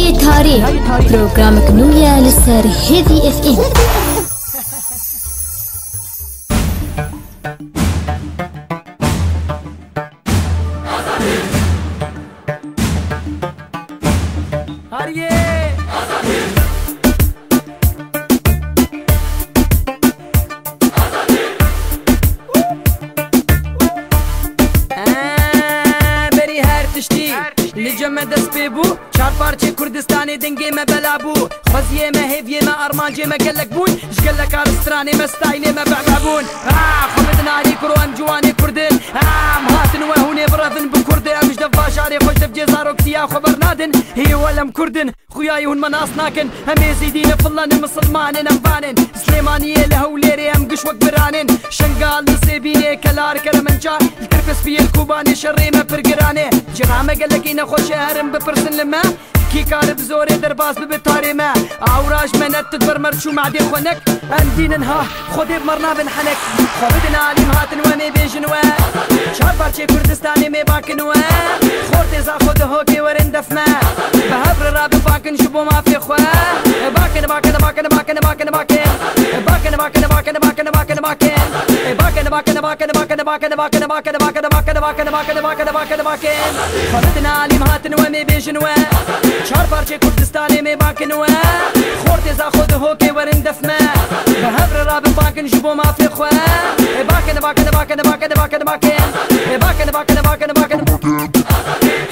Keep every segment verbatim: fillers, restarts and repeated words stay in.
Tarî, programek nû ye li ser Hêvî F M. Hariyê! Eee, berî her tiştî li cem me dest pê bû. Çar parçê Kurdistanê dengê me bela bû. Xweziyê me, hêviyê me, armancê me gelek bûn. Ji gelek kar stranê me, staylê me bela bûn. Ah, xwe bidin alî kuro, em ciwanê Kurdin. Ah, em hatin we hûn ê birevin bi Kurdê. Em ji dev bajarê xwe, ji dev cê zaroksiya xwe bernadin. Hê welem Kurdin. Xuyayê hûn me nas nakin, em êzîdî ne, filan ne, misilman in, em van in. Silêmaniyê li Hewlêrê em giş wek biran in. Şengal, Nisêbînê, Kelar, Keremenca, li Tirkespiyê, li Kobanê şerê me pir giran e. Cira me gelekî nexweş e, herin bipirsin li me. Kî karib zorê derbas bibe tarê me. Awra ji me net tu di ber merç û madê xwe nek. Em dînin ha. Xwedê bi me re nabin henek. Xwe bidin alî, em hatin we, em ê bêjin we. Çar parçê Kurdistanê em ê bakin we. Xortê Zaxo Dihokê werin def me. Bi hev re rabin bakin ji bo mafê xwe. Bakin, bakin, bakin, bakin, bakin, bakin. Bakin, bakin, bakin, bakin, bakin, bakin. Bakin, bakin, bakin, bakin, bakin, bakin, bakin. Xwe bidin alî, em hatin we, em ê bêjin we. Çar parçê Kurdistanê em ê bakin we. Xortê Zaxo Dihokê werin def me. Bi hev re rabin bakin ji bo mafê xwe. Ê bakin, bakin, bakin, bakin, bakin, bakin. Ê bakin, bakin, bakin, bakin.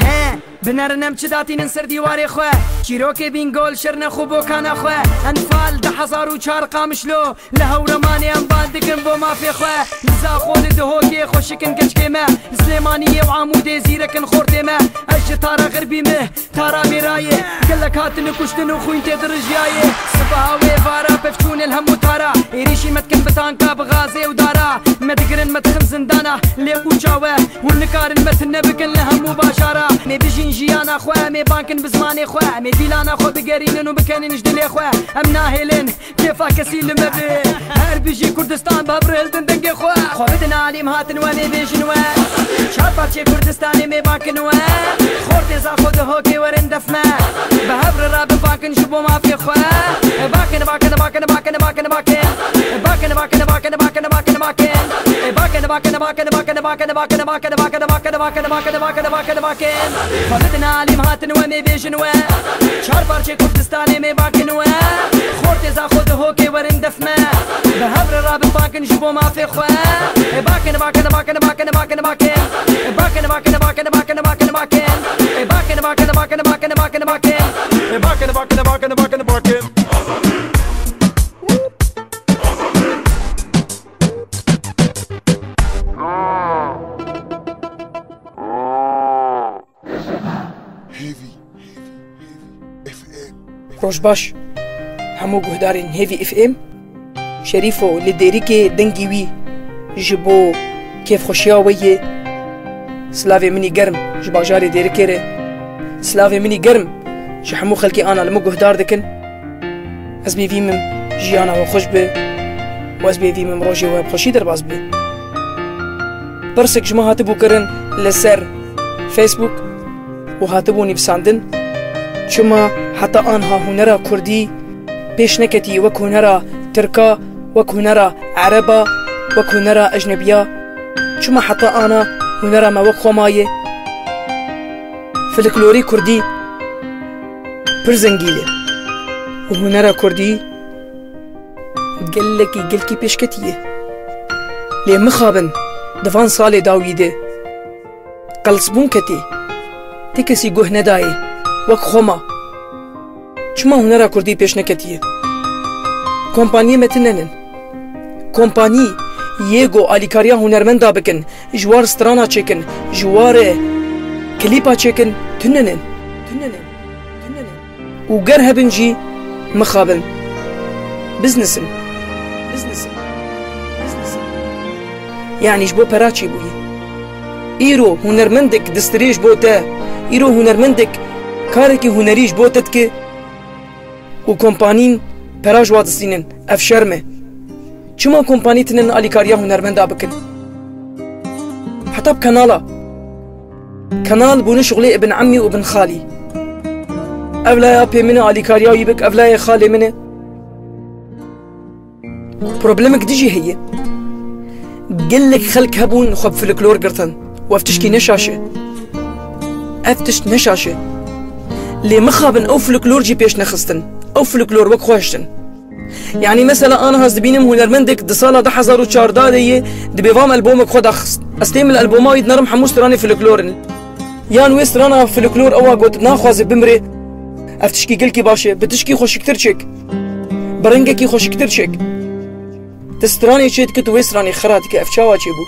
He, binerin em çi datînin ser dîwarê xwe. Çîrokê Bîngol, Şirnex û Bokana xwe. Enfal du hezar û çar, Qamişlo. Li Hewremanê em bal dikin bo mafê xwe. Li Zaxo, li Dihokê xweşik in keçikê me. Li Silêmaniyê û Amûdê zîrek in xortê me. Ez ji Tara Xirbî me. Tara Mêrayê, gelek hatine kuştin û xwîn tê dirijiyayê. Sibeha wê vara pevçûnê li hemû tara. Êrîşî me dikin bi tanka, bi gazê û dara. Me digirin, me dixin zindana, lê qûça we. Hûn nikarin me tune bikin li hemû bajara. Em ê bijîn jiyana xwe, em ê bankin bi zimanê xwe. Em ê dîlana xwe bigerînin û bikenin ji dilê xwe. Em nahêlin. Kêfa kesî li me be. Her bijî Kurdistan, bi hev re hildin dengê xwe. Xwe bidin alî, em hatin we, em ê bêjin we. Çar parçê Kurdistanê em ê bakin we. Xortê Zaxo Dihokê werin def me. Bi hev re rabin bakin ji bo mafê xwe. Bakin, bakin, bakin, bakin, bakin, bakin. Bakin, bakin, bakin, bakin, bakin, bakin. Bakin, bakin, bakin, bakin, bakin, bakin, bakin, bakin. Xwe bidin alî, em hatin we, em ê bêjin we. Çar parçê Kurdistanê em ê bakin we. Xortê Zaxo Dihokê werin def me. Bi hev re rabin bakin ji bo mafê xwe. Bakin, bakin, bakin, bakin, bakin, bakin. Bakin, bakin, bakin, bakin, bakin, bakin. Bakin, bakin, bakin, bakin, bakin, bakin. Bakin, bakin, bakin, bakin, bakin. Hêvî F M. Roj baş hemû guhdarên Hêvî F M. Şerîfo li Dêrikê dengî wî ji bo kêfxweşiya we ye. Silavê min î germ ji bajarê Dêrikê re. Silavê min î germ ji hemû xelkê ana li min guhdar dikin. Ez bêvî mim jiyana we xweş be û ez bêvî mim rojê we bi xweşî derbas be. Pirsek ji me hatibû kirin li ser Facebook û hatibû nivîsandin, çima heta anha hunera kurdî pêş neketî wek hunera tirka, wek hunera ereba, wek hunera ecnebiya? Çima heta ana hunera me wek xwe maye? Folklorê kurdî pir zengîn e û hunera kurdî gelekî, gelkî pêşketî ye. Lê mixabin di van salê dawî de qelsbûn ketê. Ti kesî guh nedayê. Wek xwe ma. Çima hunera kurdî pêş neketiye? Kompaniyê me tune nin. Kompanî yê ku alîkariya hunermenda bikin, ji war strana çêkin, ji war, e, klîpa çêkin, tune nin. Tune nin. Tune nin. Û ger hebin jî, mixabin. Business in. Business in. Business in. Yanî ji bo pera çêbûye. Îro hunermendek distirê ji bo te, îro hunermendek karekî hunerî ji bo te dike û kompanîn pera ji wa distînin. Ev şerm e. Çima kompanî tune alîkariya hunermenda bikin? Heta bi kanala. Kanal bûne şixulê ibn emmî û ibn xalî. Ev laya pê min e, alîkariya wî bik, ev layê xalê min e. Problemek din jî heye. Gelek xelk hebûn xwe bi folklor girtin. Û ev tişkî ne şaş e. Ev tişt ne şaş e. Lê mixabin ew folklor jî pêş nexistin. Ew folklor wek xwe hiştin. Yanî mesela aniha ez dibînim hunermendek di sala du hezar û çardeh de yê dibê van elbomek xwe daxist. Ez têm li elboma wî dinerim hemû stranê folklor in. Yan wê strana folklor ew a got naxwaze bimire. Ev tişkî gelkî baş e. Bi tişkî xweşiktir çêk. Bi rengekî xweşiktir çêk. Ti stranê çê dike, tu wê stranê xira dike. Ev çawa çêbû?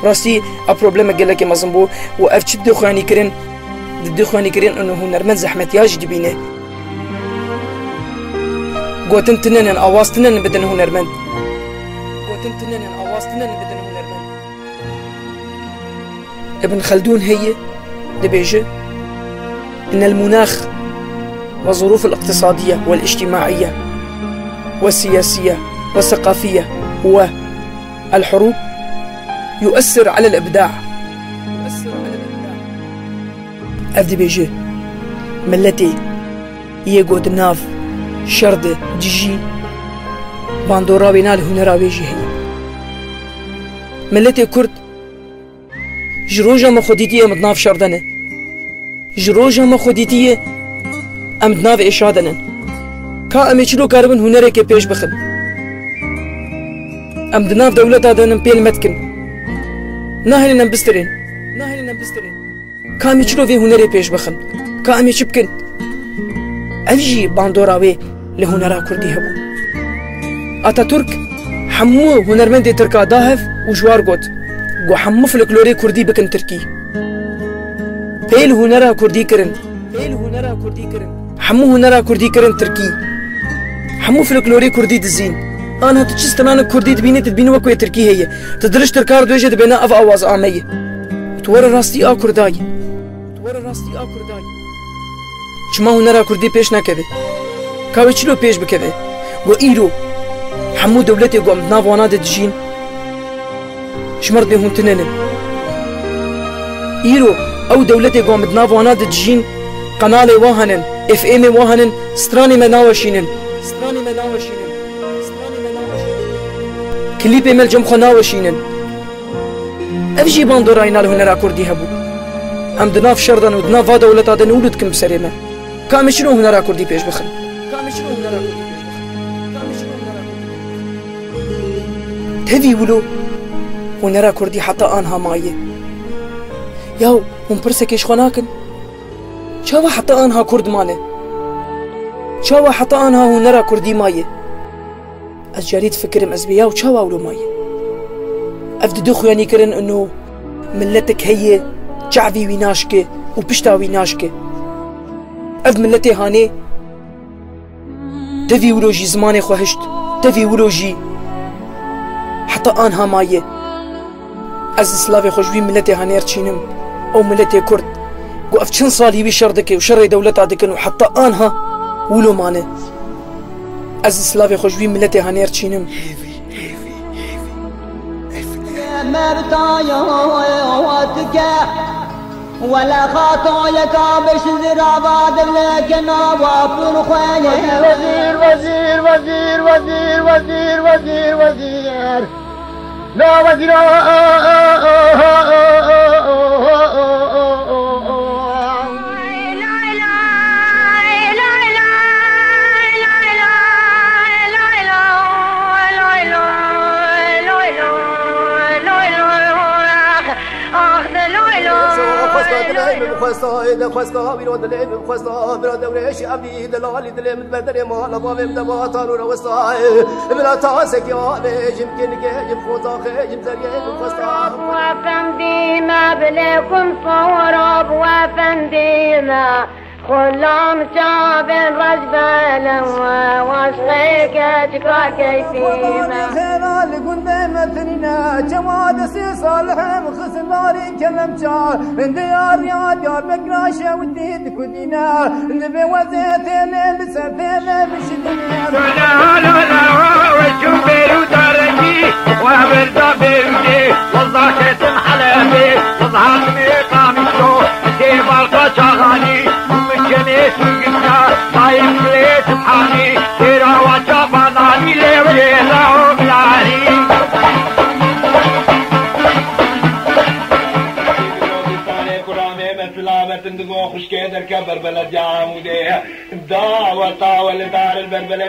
Rastî, ev problemek gelekî mezin bû û ev çi dide xweyanîkirin? Dide xweyanîkirin û hunermend zehmetiya jî dibîne. Gotin tune nin, awaz tune nin bidin hunermend. Gotin tune nin, awaz tune nin bidin hunermend. Ibn Khaldun heye, dibêje: إن المناخ والظروف الاقتصادية والاجتماعية والسياسية والثقافية والحروب يؤثر على الإبداع. Ev dibêje: miletê yê ku di nav şer de dijî, bandora wêna li hunera wê jî heye. Miletê Kurd ji roja me xwe dîtiye em di nav şer de ne. Ji roja me xwe dîtiye em di nav êşa de ne. Ka em ê çilo karibin hunerekê pêş bixin? Em di nav dewleta de ne, em pêl me dikin. Nahêlin em bistirên. Nahêlin em bistirên. Ka em ê çilo vê hunerê pêş bixin? Ka em ê çi bikin? Ev jî bandora wê li hunera kurdî hebû. Atatürk hemû hunermendê tirka da hev û ji war got ku hemû folklorê kurdî bikin tirkî. Pêl hunera kurdî kirin. Pêl hunera kurdî kirin. Hemû hunera kurdî kirin tirkî. Hemû folklorê kurdî dizîn. Anha tu çi stranek kurdî dibînî, tu dibînî wek wê tirkî heye. Tu dirij tirkar dibêje dibêne ev awaza me ye. Tu were rastî a kurda ye. Tu were rastî a kurda ye. Çima hunera kurdî pêş nakeve? Ka wê çilo pêş bikeve? Go îro hemû dewletê ku em di nav wana de dijîn, ji me re dibê hûn tune ne. Îro ew dewletê ku em di nav wana de dijîn, qenalê wa henin, F M'ê wa henin, stranê me naweşînin. Stranê me naweşînin. Stranê me naweşînin. Klîpê me li cem xwe naweşînin. Ev jî bandorayîna li hunera kurdî hebû. Em di nav şer de ne û di nav va dewleta de ne û lûtkin bi serê me. Ka em ê çilo hunera kurdî pêş bixin? Ka em ê çilo hunera kurdî pêş bixin? Ka em ê çilo hunera kurdî pêş bixin? Tevî wilo hunera kurdî heta anha maye. Yaw, hûn pirsekê ji xwe nakin? Çawa heta anha kurd mane? Çawa heta anha hunera kurdî maye? Ez carî difikirim, ez bê yaw çawa wilo maye? Ev dide xuyanîkirin ino miletek heye, çavî wî naşke û pişta wî naşke. Ev miletê hanê tevî wilo jî zimanê xwe hişt, tevî wilo jî heta anha maye. Ez slavê xwe ji wî miletê hanê re çînim. Ew miletê Kurd, ku ev çend salî wî şer dike û şerê dewleta dikin û heta anha wilo mane. Ez slavê xwe ji wî miletê hanê re çînim. Mevtaya dike, wele xatoyeka biş zirava devleke nava pir xweye. Wezîr, wezîr, wezîr, wezîr, wezîr, wezîr, wezîr, wezîr. La wezîra. Xwesta dilê min xwesta, de xwesta wîro dilê min xwesta, bira dewrêşî evî delalî dilê min berderê mala bavê min de batan û rawesta. Bila tasekî avê jim kênikê jim xozaxê jim zeriyê min xwesta. Efendî me bilê kum sora bû efendî me. Xulam çavên reş belem we, waşqê keçika keyfî me. Xêra li gundê me tinîne, çawa desê salihim xizdarî kelemça. Diyar ya Diyarbekira şewitî dikudîne, dibê wezê têlê li ser têlê bişidîne. Çû bêrû darengî, we birda bêrûdê, wezda ketim Helebê, wezda hatmê Qamişlo, dê balqa çaxanî, hûn min kemê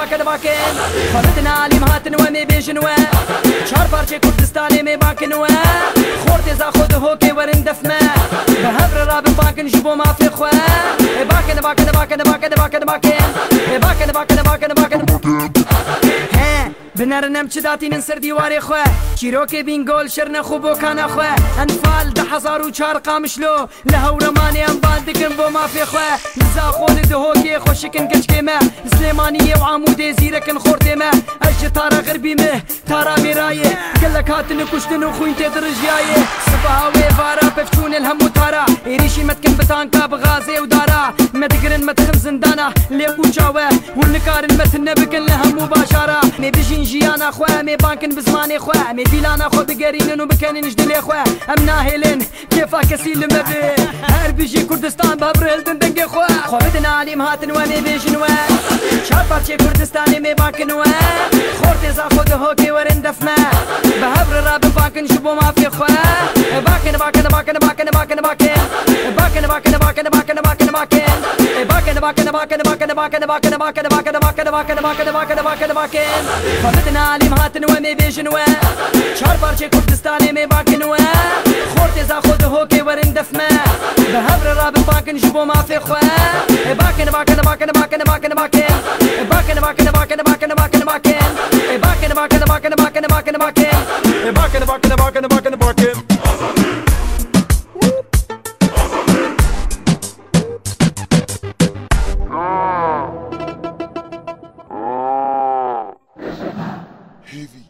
bakin, bakin. Xwe bidin alîm hatin we mê bêjin we. Çar parçê Kurdistanê mê bakin we. Xortê Zaxo di hokê werin def me. Bi hev re rabin bakin ji bo mafê xwe. Ê bakin, bakin, bakin, bakin, bakin, bakin. Ê bakin, bakin, bakin, bakin. He. Binerin em çi datînin ser dîwarê xwe. Çîrokê Bîngol şirne xwe bokana xwe. Enfal du hezar û çar Qamişlo. Li Hewremanê em bal dikin bo mafê xwe. Li Zaxo li Dihokê xweşik in keçikê me. Li Silêmaniyê û Amûdê zîrek in xortê me. Ez ji Tara Xirbî me, Tara Mêrayê. Gelek hatine kuştin û xwîn tê dirijiyayê. Sibeha wê vara pevçûn li hemû tara. Êrîşî me dikin bi tanka, bi gazê û dara. Me digirin, me dixin zindana, lê û çawe. Hûn nikarin me tune bikin li hemû bajara. Em ê bijîn jiyana xwe, em ê bankin bi zimanê xwe, em ê dîlana xwe bigerînin û bikenin ji dilê xwe. Em nahêlin, kêfa kesî li me be. Her bijî Kurdistan, bi hev re hildin dengê xwe. Xwe bidin alîm hatin we, em ê bêjin we. Çar parçê Kurdistanê mê bankin we. Xortê Zaxo di hokê werin def me. Bi hev re rabin bankin ji bo mafê xwe. Bakin, bakin, bakin, bakin, bakin, bakin. Bakin, bakin, bakin, bakin, bakin, bakin. Bakin, bakin, bakin, bakin, bakin, bakin, bakin. Xwe bidin alîm hatin we mê bêjin we. Çar parçê Kurdistanê mê bakin we. Xortê Zaxo di hokê werin def me. Bi hev re rabin bakin ji bo mafê xwe. Bakin, bakin, bakin, bakin, bakin, bakin. Bakin, bakin, bakin, bakin, bakin, bakin. Bakin, bakin, bakin, bakin, bakin, bakin. Bakin, bakin, bakin, bakin, bakin. Heavy.